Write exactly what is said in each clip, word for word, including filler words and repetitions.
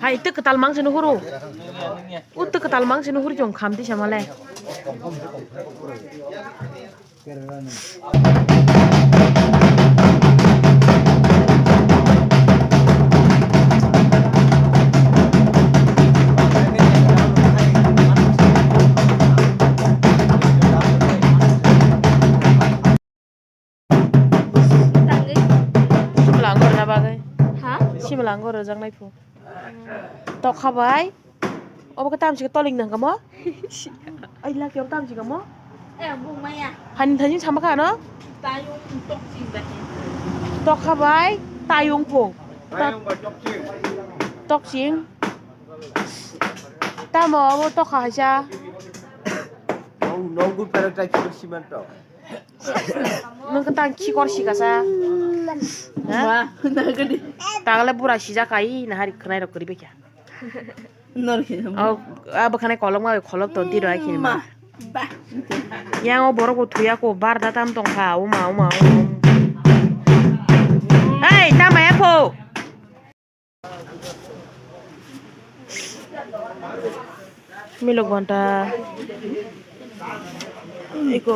Hai, twi kwtal mang sino huru. U twi kwtal mang sino huru chong kham tisa male. Simla anggur na bagwi? Ha? Simla anggur rwjaknai phu. Tokha bai. Obo khe tamsi khe toling nang kamo? Ai laki obo tamsi kamo? Eh, bung maya. Hani thani sama kha no? Tayung tok sing bai. Tokha bai tayung phu. Ta- Tayung bai tok sing. Tok sing. Tamo obo tokha haisa. Nong, nong gun pero tai kilo siman to. Nwng khe tang khikor sikasa. Ha? Ma, nagadi. Tagle bura sijak kai na hari khwnai rok kwrwi bekha. Nor khe. Oh, abo khane kolok ma kholop ton tiro ai khin ma. Ma. Ba. Yang o borok bo thuya ko bar da tam tong kha. Uma, uma, uma. Hey, tama ya pho. Milok gonta iko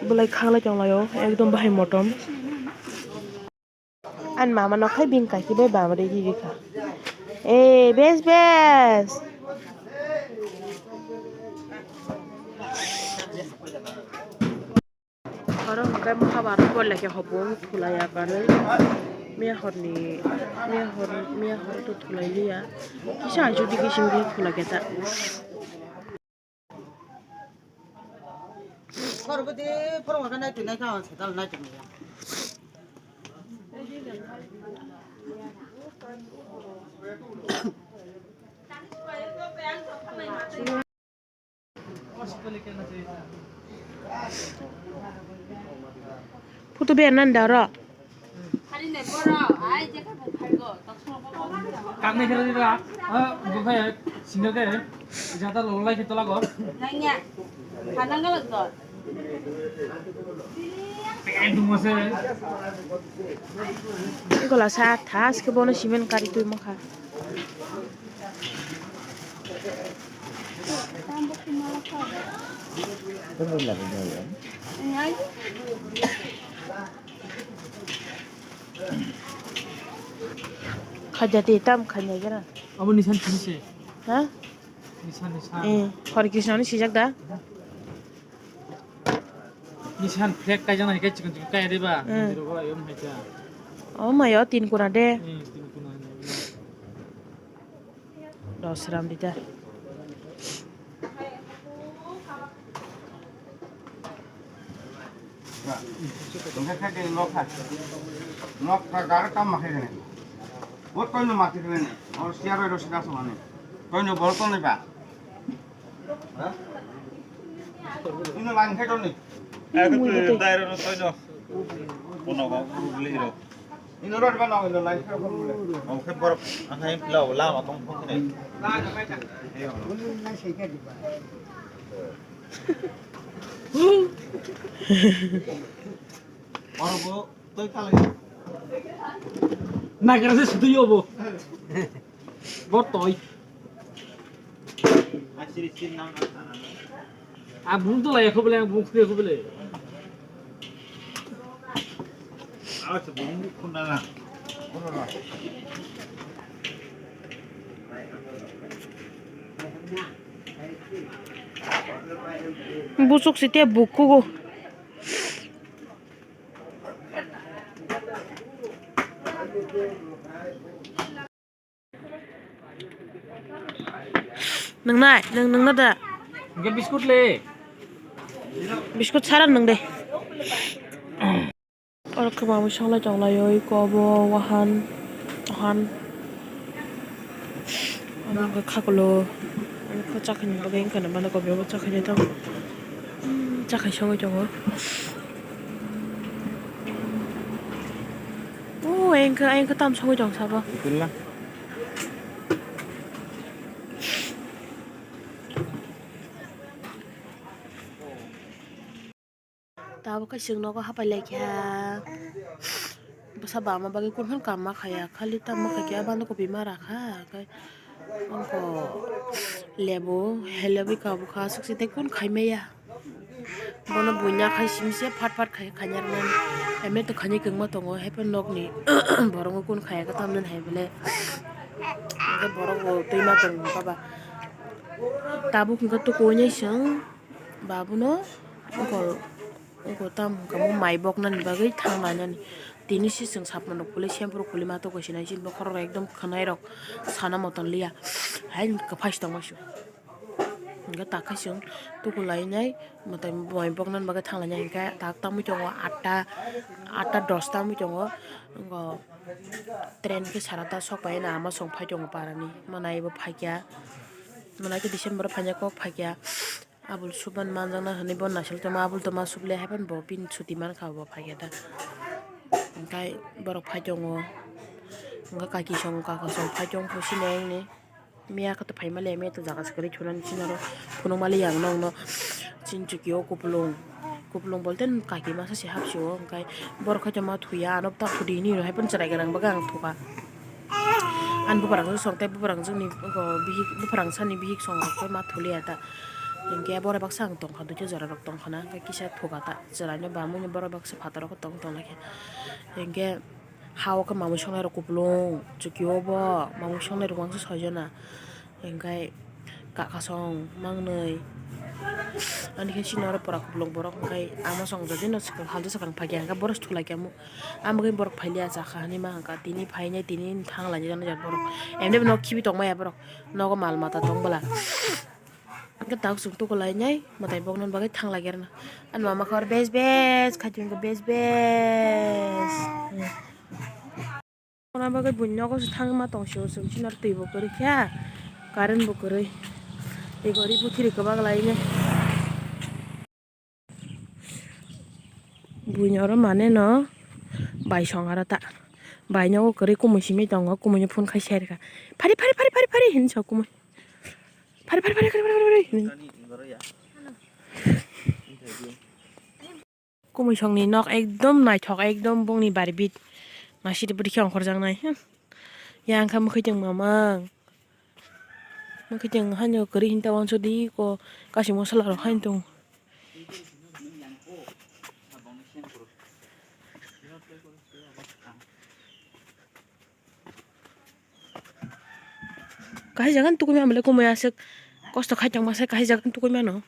belai khanglai tonglaio, ekdom bahai motom. Ani mama nok hai bini kaki bai bamri riri kha. Eh, bes, bes. Oro hwnkhe mokha bar bo lekha hopung thulaiya kanwi. Miya horni, miya hor, miya hor to thulai liya. Kisa judi kisim di thulai khe ta. Khorokbwtwi phorong khe nai twi nai kha, ang setal nai twi nai. Photo ber nan da ro. Kakni kira dira, ah, bukai, single ke, jata lolai kita lago. Nanya, hanang galak dor. Pek dungase. Gola sa thas ke bono cement kari twi mokha. Khaja de tam khanya gana. Abo nisan sini se. Ha? Nisan, nisan. Eh, Hare Krishna ni sijak da. Nisan flag kai jana kai chikon chikon kai de ba. Hmm. Jero ba yom hai cha. Oh, mayo tin kuna de. Hmm, tin kuna. Dos ram dita. Nokha gara tam makhai gane. Bo toino mati gane. Or siaro ro sida somane. Toino bol ton ba. Ha? Ino lang khai ton ni. Aku tu dairo no toino. Bono go uru beli ro. Ino rot ba no ino lang khai ton ni. Oke borok akhai pila lama tong phone ni. Nagra se sudui obo. Bo toi. Ang bung to lai ko bele, ang bung khre ko bele. Busuk site bukugo. Nwngnai, nwng, nwngna da? Hingke biskut le. Biskut sara nwng de. Oro kwbangma sanglai tonglaio, iko obo wahan, wahan. Omo wngkha khakulo, omo khe chakhwini bagwi wngkha na, bana kopi obo chakhwini tongo. Chakhwini songwi tongo. O, ayang khe, ayang khe tam songwi tong sabo. Tabuk khe chwng nogo hapai laikha. Bo Sabo ama bagwi kun phano kam ma khaya, khali tamo khaikhe a banda kopi ma rakha, khe ongko lebu helebwi kabukha, aswk se tei kun khaimaya. Bono buina khai simi se phat phat khai khaina rwnani. Eme to khaini kwngma tongo, haiphano nokni borokno kun khaya khe tamni hai bole. Hwnkhe borok bo twi ma tongo baba. Tabuk hwnkhe tukuinai chwng babuno ongko, ongko tamo hwnkhe mai boknani bagwi thang lainani. Tini se chwng sapmano kuli shampoo rok kuli ma tokoi sinai chini bokhorok rok ekdom khwnai rok sana motom liya. Hai kwphai se tongma se. Hingke takhe chwng tuku lainai mwtai mai boknani bagwi thang lainai hingke tak tangwi tongo atta, atta dos tangwi tongo. Wngo train khe sara ta sok pai na ama chwng phai tongo parani mwnai bo phaikya mwnai khe December o phaina kok phaikya. Abul suban manjakna hinui bo naisik tongma abul tongma suble haiphano bo bini chuti mankha bo phaikhe da. Hingke borok phai tongo. Hingke kaki song kaka song phai tong pusi nengni. Miya khe to phaima le miya to jaga se kwrwi thunani chini oro phunukma le yang nokno chini chukio kupulung. Kupulung bolte kaki masa se hapsio hingke borok khe tongma thuya ano ta khudi hini rw haiphano chwrai gwnang bagwi ang thuka. Ani bubarangjwk song tei bubarangjwkni oko bihik, bubarangjani bihik song rok khe ma thuliya ta. Hinkhe borok baksa ang tongkha, duita jora rok tongkha na, hinkhe kisa thuka ta chwraino ba mui borok baksa phataro khe tong tong lai khe. Hinkhe ha o khe mamui songnai rok kupulung, chukio bo mamui songnai rok mangsa soi jona. Hinkhe kakasong mangnwi. Ani khe chini oro pura kupulung borok, hinkhe ama song jodi no swkang, halto swkang phai khe, hinkhe boros thulai khe amo. Amogwi borok phailiya chakha hinui ma hwnkha, tini phainai tini thang laijak nai jak borok. Emni bo nok khibi tongmaya borok, nogo mal mata tong bwla. Hwnkhe tak chwng tuku lainai mwtai boknani bagwi thang lai khe rwna. Ani mama khe oro bes bes khai tongkha, bes bes. Oro bagwi buini nogo se thangma tong sio chwng chini oro twi bo kwrwi kha, current bo kwrwi. Tei gori buthiri kwbak lainai. Buini oro mane no bai song aro ta. Bai nogo kwrwi kumui simi tongo, kumui no phone khai serkha. Phari, phari, phari, phari, phari hinwi sa kumui. Phari, phari, phari, phari, phari, phari hinwi. Kumui songni nok ekdom naithok, ekdom bongni barbit. Nasiri bwrwi khe ongkhorjaknai. Yang kha mwkhwtwng mamang. Mwkhwtwng haino kwrwi hinta wansukdi ko kasingma sala rok haino tongo. Kahai jaga ni tukui mano le kumui aswk kosto khai tongma se kahai jaga ni tukui mano.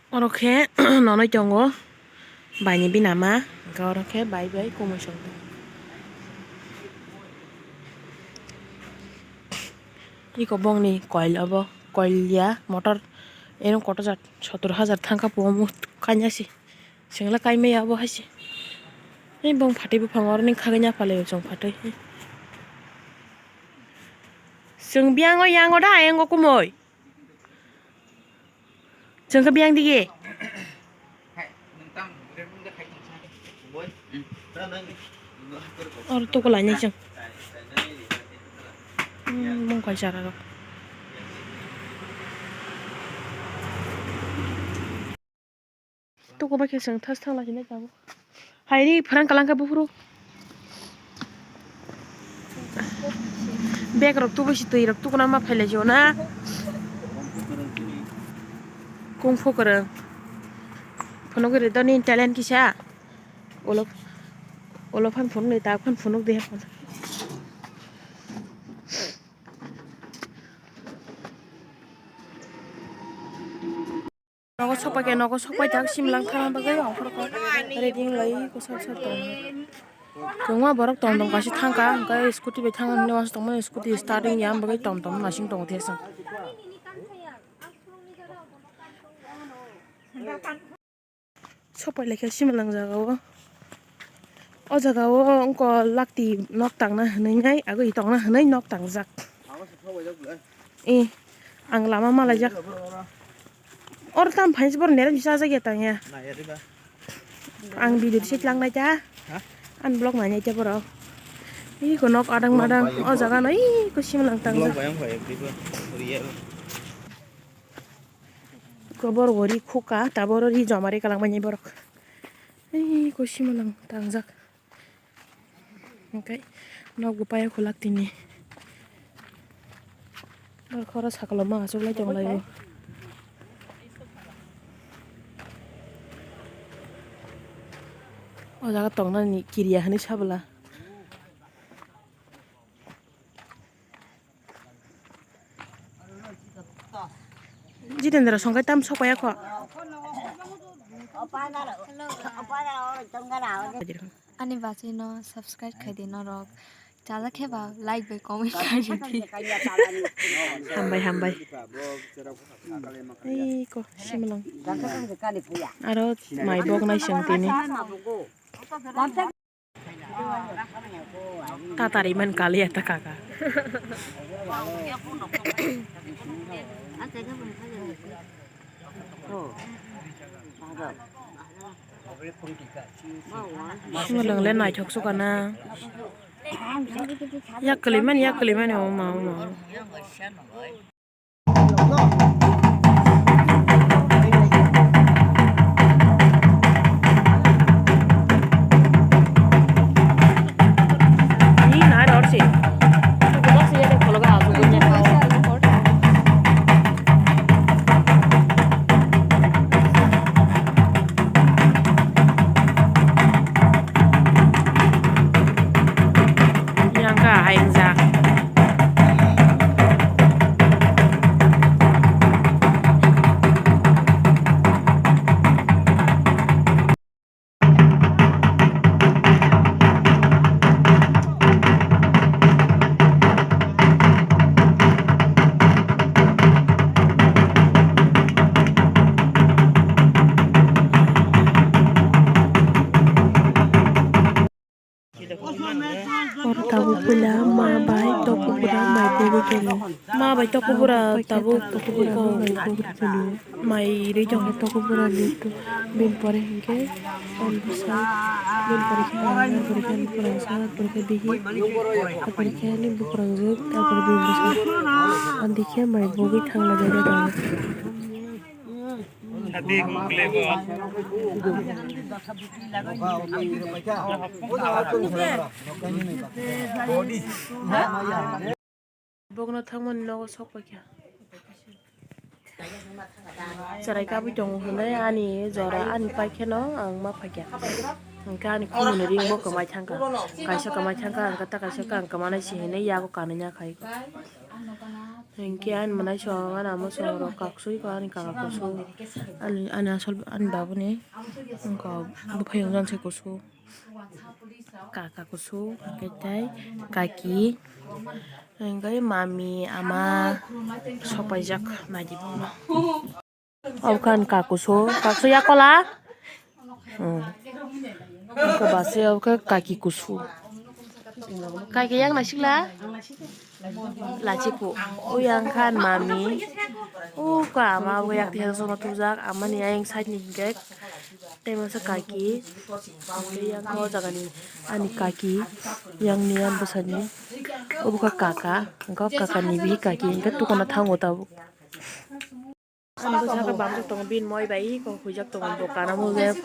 Oro khe nonoi tongo baini binama, hwnkhe oro khe bai bai kumui song tongo. Iko bongni coil obo, coil ya motor, eno kotor jat sottor hajar thangkha puo omo kainasi. Chwngla kaimaya obo hai se. Ei bong phatwi buphang oroni khagwi ya phalio chwng phatwi. Chwng biyango yango da ayang o kumui. Chwng khe biyang dige. Oro tuku lainai chwng. Hmm, mung kaisa rok. Tuku bai khe chwng thas thang lai hinwi tabuk. Hai ri phrang kalang khe buphuru. Bag rok tubu si twi rok tukuna ma phailai jio na. Kung fu kwrwng. Phunuk ri doni talent kisa. Ulo, ulo phan phunuk ni tak phan phunuk de. Nogo sokpai khe, nogo sokpai tak simlang thangna bagwi ongkhorkha ready wng lai ko sar sar tong. Kwbangma borok tom tom kaisa thangkha, hwnkhe scooty bai thangna hinwi uansuk tongmani, scooty starting ya bagwi tom tom nasing tongo thesong. Sokpai laikha simlang jaga o. O jaga o wngkha lakti nok tangna hinwi nai, agwi tongna hinwi nok tangjak. Eh, ang lama malaijak. Or tam phainsi bor nerem bisa ajak ya tang ya. Ang video sik lang nai ta. An blog nai nai ta borok. Ih, ko nok adang madang. O jaga no ih, ko simlang tangjak. Blog bayang phai, real. Kobor gori khuka, taboro ri joma ri kalang mani borok. Ei, ko simalang tangjak. Hingke nok bo paya khulak tini. Bor khoro sakalo ma achuklai tonglaio. O jaga tongnani kiriya hinui sabla. Jitendra songkai tam sokpaiya kho. Ani bachai no subscribe khai di norok. Chajak khe ba like bai comment khai di. Hambai, hambai. Ei ko simalang. Aro mai bok nai seng tini. Tatari man kaliya ta kaka. Simalang le naithok sukana. Yak kwlwi mani, yak kwlwi mani, oma, oma. Yang ka hai wngjak. Oro tabuk puila ma bai tokubura mai pogwi tongo. Ma bai tokubura tabuk tokubura mai pogwi tongo. Mai rwi tongo. Tokubura ni bini pore hinkhe ani bwsa, bini pore khe ang, ar pore khe ani bupransa, ar pore khe bihi, ar pore khe ani buprangjwk, ar pore bini bwsa. Ani khe mai pogwi thanglaijak. Bokno thangmani nogo sok paikha. Chwrai kabui tongo hwnwi ani jora ani paikheno ang ma phaikha. Hwnkhe ani khumuni ring bo kwmai thangkha. Kaisa kwmai thangkha, ang khe ta kaisa khe ang kwmanai si hwnwi yago kanwi ya khai. Hinkhe ani mwnaisong ani amasong rok kaksui kha ani kaka kusu ani, ani asol ani babuni wngkha buphaiyung jani se kusu kaka kusu hinkhe tei kaki hinkhe mami ama sok paijak naidi bono. Obo khe ani kakusu, kakusu yakola. Hmm. Obo khe basi, obo khe kaki kusu. Kaki yang naisik la? Lachiku. O yang khe ani mami. O kha ama obo yak tiya songma tubujak. Amani ayang side ni hinkhe. Tei masa kaki. Tei yang khe o jaga ni ani kaki. Yang ni ani bwsani. Obo khe kaka. Hwnkhe o kaka ni bi kaki hinkhe tukuna thango tabuk. Ang bwsa khe bamjak tongo, bini moi bai kok huijak tongo, bo kana bo be.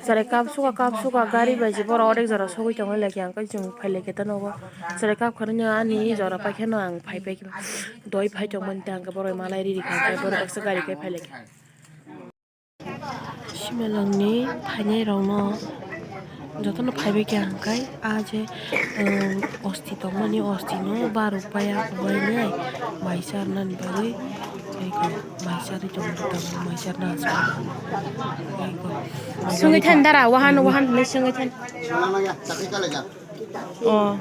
Chwrai kap suka, kap suka, gari bai se borok odek jora sogwi tongwi lai khe, ang khe chwng phai lai khe ta nogo. Chwrai kap khoroknwi ani jora pai kheno ang phai pai khe, doi phai tongmani ta ang khe borok malai riri kha, borok baksa gari khe phai lai kha. Simalangni phainairokno jotono phaibai khe ang khai, ah, je, um, osti tongmani, ostino barok paya, ubainai mai charnani bagwi, tei khe mai charwi tongo, tabuk mai charna aswk. Tei khe Swngwi thani dara, wahan, wahan hinwi swngwi thani. Oh.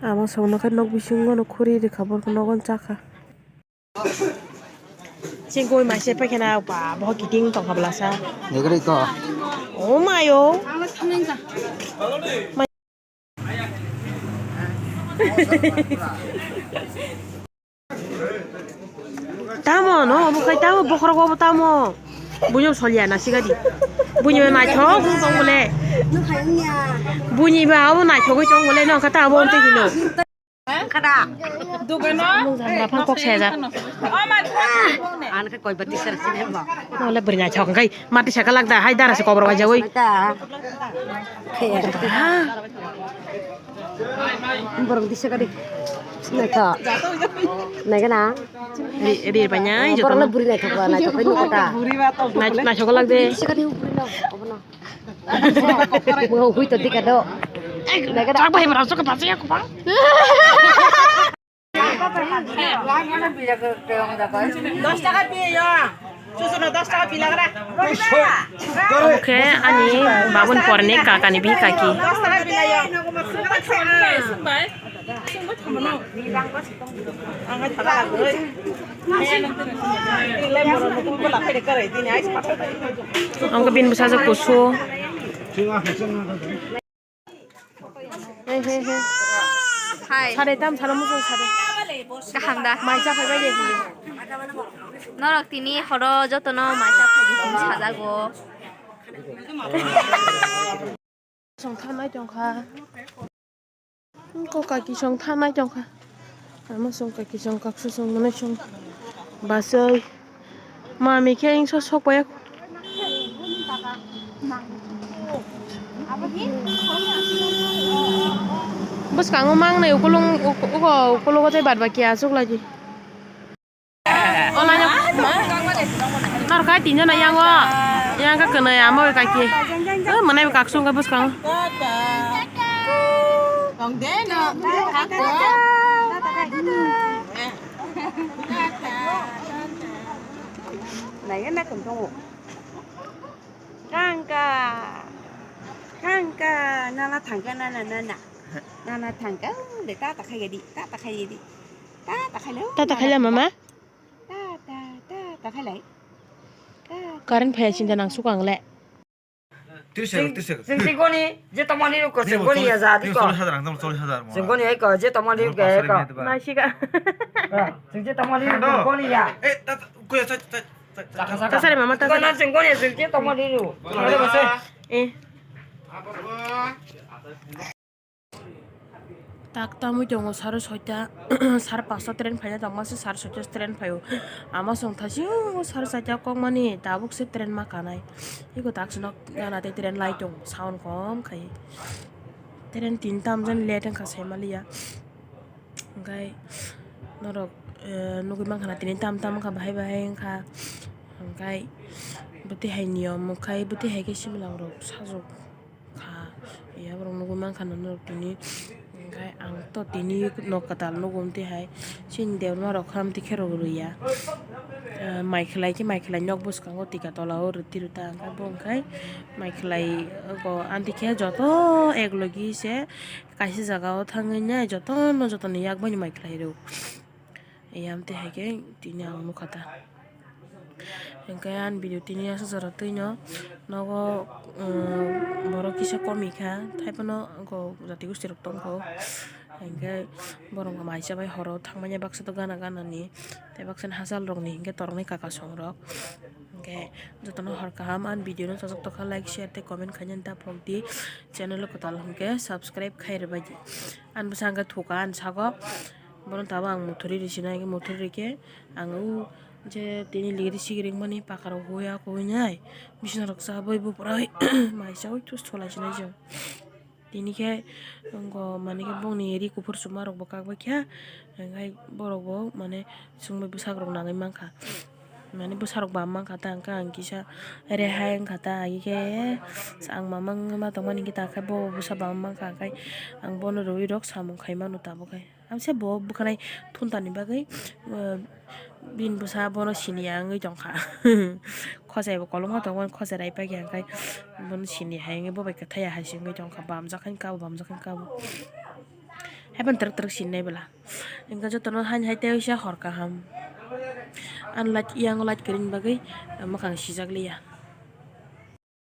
Ama songno khe nok bisingo no khuri rikha, borok nogo chakha. Chingkui maise paikhe na ba bo kiting tongkha blasa. Negri ko. Oh mayo. Tamo no, omo khai tamo, bokhorok obo tamo. Buino soliya na sigadi. Buini ba naithok tong bole. Buini ba abo naithogwi tong bole, no kata abo tei hino. Kada. Mung jang ba phang kok sejak. An khe koi bati ser sini ba. Wala beri naithok kai mati sakal lak da hai dara se kobor wajawoi. Kaya. Borok disa kadi. Naitho. Naikhe na? Ri, ri banyai joto. Borok buri naitho ba, naitho khe nukha ta. Nai, naitho lak de. Disa kadi buri no, obono. Bo hui to dika do. Naikhe na? Chak bai bra chak ta ya ko ba. Dos taka piyo. Susu no dos taka pilagra. Omo khe ani babun porni kakani bihik kaki. Dos taka pilayo. Ang thala agoi. Ang khe bini bwsajwk kusu. He, he, he. Hai. Sare tam, sare muchung sare. Kaham da? Mai cha phai bai de. Norok tini horo jotono mai cha phai di sajago. Song thanai tongkha. Ko kaki song thanai tongkha. Ama song kaki song kaksu song mane song basai. Mami khe ingso sok pai. Bwskango mang nai ukulung uk-, uko ukulogo tei bad baki aswk lagi. Online o. Nor khai tin jona yango. Yang ka kwnai amo kaki. Eh, manai kaksu ka bwskango. Tong de no. Nai na kum tongo. Kangka. Kangka. Nana thangka, nana, nana. Nana thangka. De ta ta khai di. Ta ta khai di. Ta ta khai lo. Ta ta khai la mama. Ta ta ta ta khai lai. Ta ta. Current phaya chinta nang sukang le. Tris hajar, tris hajar. Sing sing goni, je tomani ro ko sing goni ya jadi ko. Chollish hajar, ang tamo chollish hajar mo. Sing goni ai ko, je tomani ro ko. Naisika. Sing je tomani ro goni ya. Eh, ta, ta, kuya, ta, ta, ta, ta. Tasari mama, tasari. Ko na sing goni, sing je tomani ro. Eh. Tak tamwi tongo saro soita, sar pasta train phaina tongma se sar soita train phaio. Ama song thasi o sar soita kokmani tabuk se train ma kanai. Iko tak swnok gana tei train lai tongo sound kom khai. Train tin tam jan late wngkha sai maliya. Hwnkhe norok, eh, nugui mankha na tini tam tam wngkha bahai bahai wngkha. Hwnkhe bwtwi hai niyom wngkha bwtwi hai khe similarok sajwk. Kha, ya borok nugui mankha norok tini, hwnkhe ang to tini nok kwtal nugo, amtwi hai chini debma rok kha amtwi khe rw ya. Ah, mai khwlai khe mai khwlai nok bwskango tika tola o rwtwi rwta, hwnkhe bo hwnkhe mai khwlai o amtwi khe joto ek logi se kaisa jaga o thangwi nai jotono jotoni yak bai mai khwlai rw. Eyam twi hai khe tini ang nukha ta. Hwnkhe ani video tini aswk jora twi no nogo, um, borok kisa komi kha, tei phano jati gosti rok tongkho. Hwnkhe borok mai chabai horo thangmani baksa to gana gana ni, tei baksa ni hachal rok ni hwnkhe toroknai kaka song rok. Hwnkhe jotono hor kaham ani video no chajak tokha, like, share tei comment khainani ta phok di. Channel o kwtal hwnkhe subscribe khai rwbai di. Ani bwsa hwnkhe thuka ani sago. Bono tabuk ang muthuri rw sinai, muthuri rw khe ang o je tini ligiri sigiri wngmani paka rok huya kuinai bisina rok chabwi buprai mai chaui thus tholai sinai chwng. Tini khe wngkha mani khe bongni ri kuphur chuma rok bo kak bai kha, hwnkhe borok bo mane chwngbai bwsak rok nangwi mankha. Mane bwsa rok bam mankha ta, hwnkhe ang kisa rehai wngkha ta, agi khe ang mama wngwi ma tongmani hwnkhe ta khe bo bwsa bam mankha, hwnkhe ang bono rwui rok samung khai mano tabuk khe. Ang se bo bwkhanai thunta ni bagwi, uh, bini bwsa bono siniya wngwi tongkha. Khosai bo kolokma tongmani, khosai rai paikha, hwnkhe bono sini hai wngwi bo bai kwthai ya hai se wngwi tongkha, bamjak khe kabo, bamjak khe kabo. Haibani twrwk twrwk sinai bwla. Hwnkhe jotono haini hai tei waisa hor kaham. Ani light, yang light kwrwini bagwi mwkhang sijak liya.